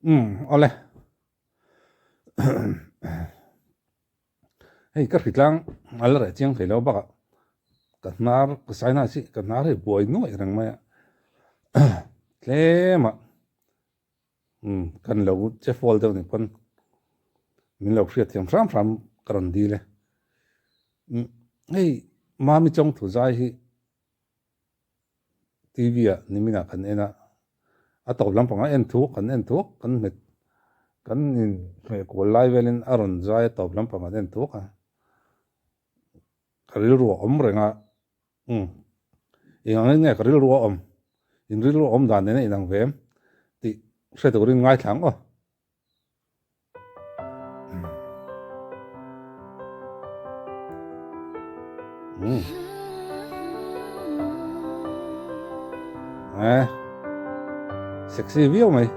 Umm awle. Hei ka hritlang a la reh chiang thei lo bakah ka hnar ka saina chi ka hnar hi buai nuaih reng mai a tlem ah umm kan lo che fall deuh nih pawn min lo hriat thiam hram hram ka rawn dil e. Umm hei Mami Chawngthu zai hi TV ah nimin ah kan en a, a tawp lampangah en thuak kan en thuak kan hmet kan in hmeh kual lai velin a rawn zai a tawp lampang kan en thuak a, ka rilru a awm reng a, umm eng ang in nge ka rilru a awm, in rilru a awm dan nen a inang ve em tih hre turin ngaithla ang aw. Eh, sexy viau mai.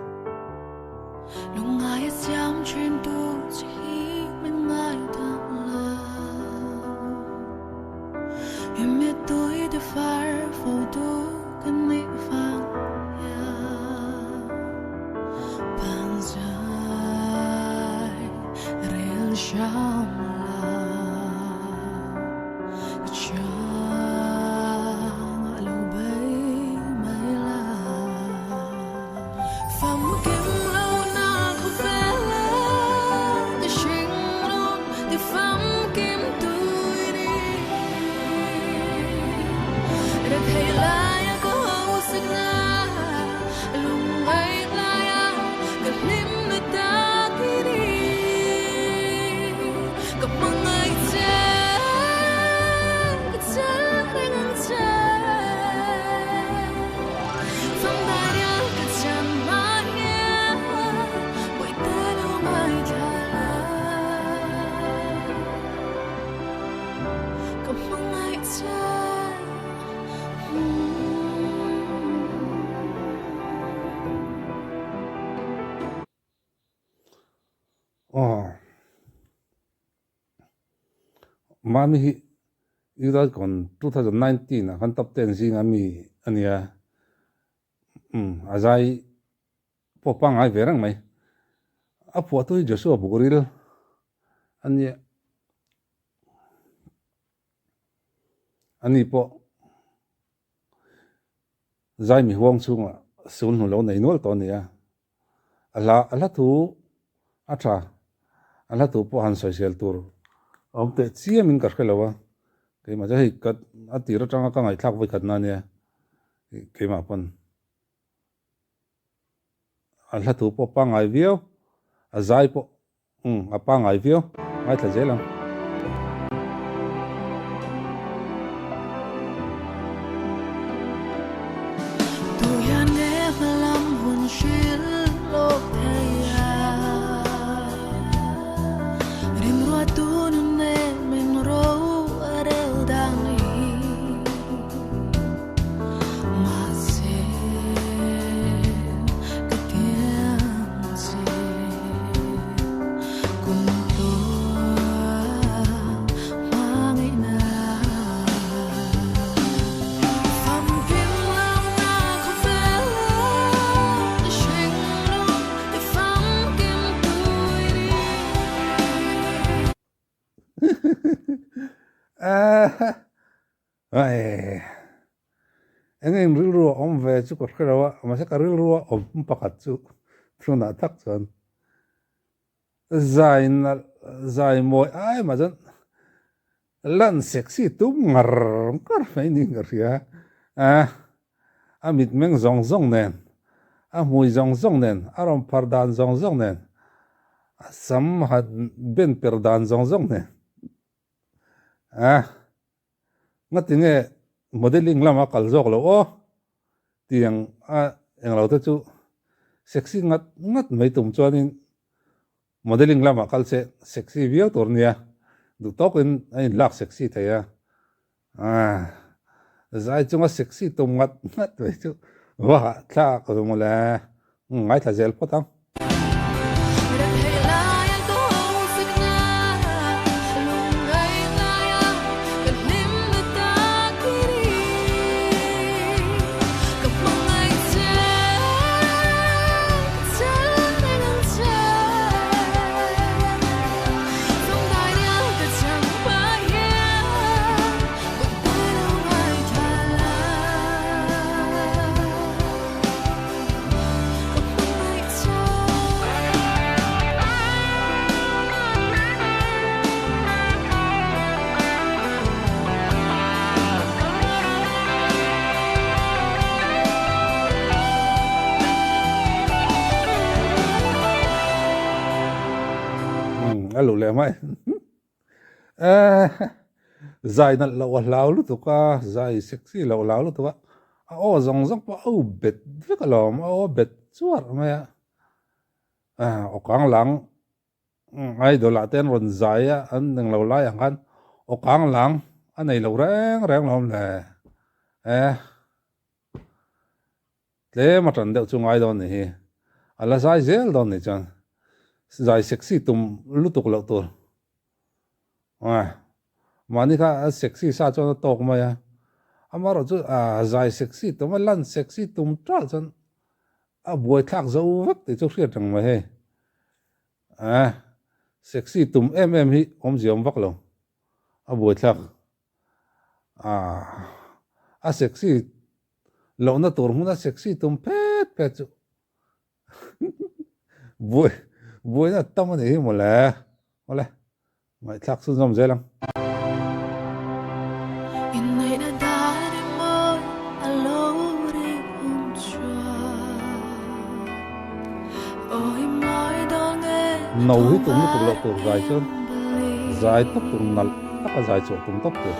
Aw. Mami hi Youth Icon 2019 ah khan top ten zinga mi a nia. Umm a zai pawh pangngai ve reng mai. A phuahtu hi Joshua Bukril a nia. Ani pawh zai mi huang chhungah sul hnu lo nei nual tawh a ni a. A hla a hla thu a tha, a hla thu pawh han sawisel tur a awm teh chiamin ka hre lo a, keimah chu hei ka a tir atanga ka ngaihthlak vawikhatna a nia keimah pawn a hla thu pawh pangngai viau, a zai pawh Umm a pangngai viau, ngaithla zel ang. Eng eng rilru a awm ve chu ka hre lo a, mahse ka rilru a awm pakhat chu thunah tak chuan zai nalh zai mawi ai mah chuan lan sexy tum ngar ngar mai niin ka hria a, a mitmeng zawng zawng nen, a hmui zawng zawng nen, a rawn phar dan zawng zawng nen, a sam han ben per dan zawng zawng nen. A ngatinge modelling lama kal zawk loh aw tiang a englo te chu sexy ngat ngat mai tum chuanin modelling lamah kal che sexy viau tur nia duh tawkin a inlak sexy thei a zai chunga sexy tum ngat ngat mai chu va hahthlak ve mawle ngaithla zel phawt ang. a luh leh mai. Zai nalh loh a hlau lutuk a, zai sexy loh a hlau lutuk a, a aw zawng zawng pawh a up bet vek alawm, a aw bet chuar mai a. Aw kang lang idol ah te an rawn zai a, an englo lai ang khan aw kang lang a nei lo reng reng lo awm le. Tlem a tan deuh chu ngai dawn nih hi. A la zai zel dawn nih chuan zai sexy tum lutuk loh tur. Mahni kha a sexy sa chuan a tawk mai a. Amaherawh chu zai sexy tum a lan sexy tum ṭalh chuan a buaithlak zo vek tih chu hriat reng mai hei. Sexy tum em em hi awmzia awm vak lo. A buaithlak. A sexy lohna tur hmuna sexy tum phet phet chu buai buaina tam a nih hi mawle mawle ngaihthlak chhunzawm zel ang. No hi tum lutuk loh tur zai chuan zai tawp tur nalh taka zai chhuah tum tawp tur.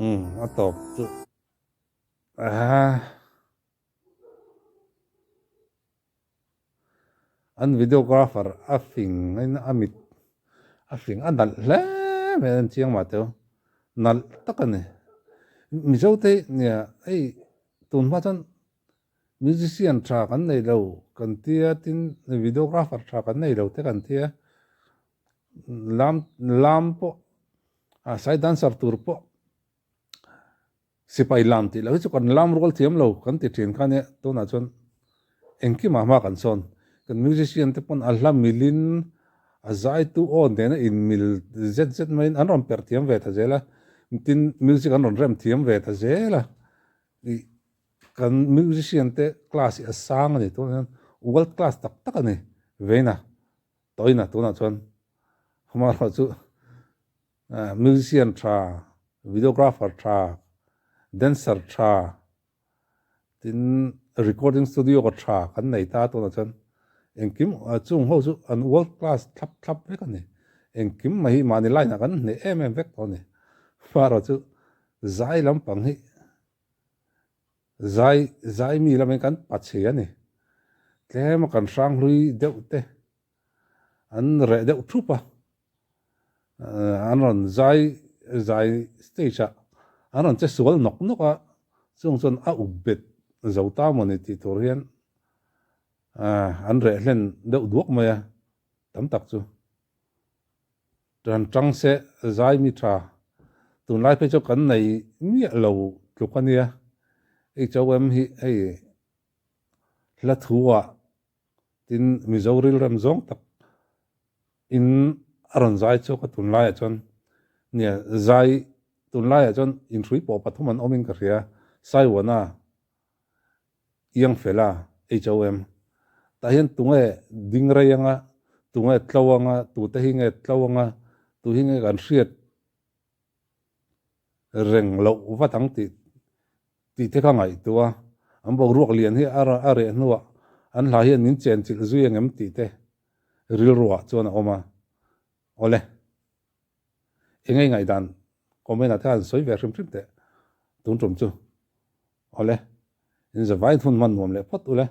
Umm a tawp chu ah an videographer a fing in a mit a fing a nalh hle mai a chiang mah teu nalh tak a ni mizo te nia hei tun hma chuan Musician tha kan nei lo kan tia tin videographer tha kan nei lo te kan tia lam lam pawh a sai dancer tur pawh sipai lam tih loh hi chu kan lam rual thiam lo kan ti thin kha nia tunah chuan engkimah hma kan sawn kan musician te pawn a hla milin a zaitu aw nena inmil zet zet maiin an rawn perh thiam ve ta zel a tin music an rawn rem thiam ve ta zel a ih Kan musician te class hi a sang a ni tunah hian world class tak tak a ni veina tawina tunah chuan amaherawh chu musician tha videographer tha dancer tha tin recording studio tha kan nei ta tunah chuan engkim chung ho chu an world class thlap thlap vek a ni engkim mai hi mahni line ah kan hneh em em vek tawh a ni amaherawh chu zai lampang hi Zai zai mi lamin kan pa chhe a ni. Tlema kan hrang hlui deuh te an reh deuh thup a, an rawn zai zai stage ah an rawn che sual nawk nawk a, chung chuan a up bet zo ta maw ni tih tur hian an reh hlen deuh duak mai a, tam tak chu. Ṭan ṭang se zai mi ṭha. Tunlai phei chu kan nei miah lo tluk a nia. HOM hi hei hla thu ah tin Mizo rilrem zawng tak in a rawn zai chhuak a tunlai ah chuan nia zai tunlai ah chuan inhrui pawh pathum an awm in ka hria Saiwana Iangfela, HOM, tah hian tunge ding rei anga, tunge tlo anga, tute hi nge tlo anga, tu hi nge kan hriat reng loh vat ang tih tih te kha ngaihtuah a, an boruak lian hi a reh hnuah an hla hian min chenchilh zui angem tih te rilruah chuan a awm a, awle enge ngaihdan comment ah te khan sawi ve hrim hrim teh tun tum chu. Awle, in zavai hun hman nuam leh phawt ule.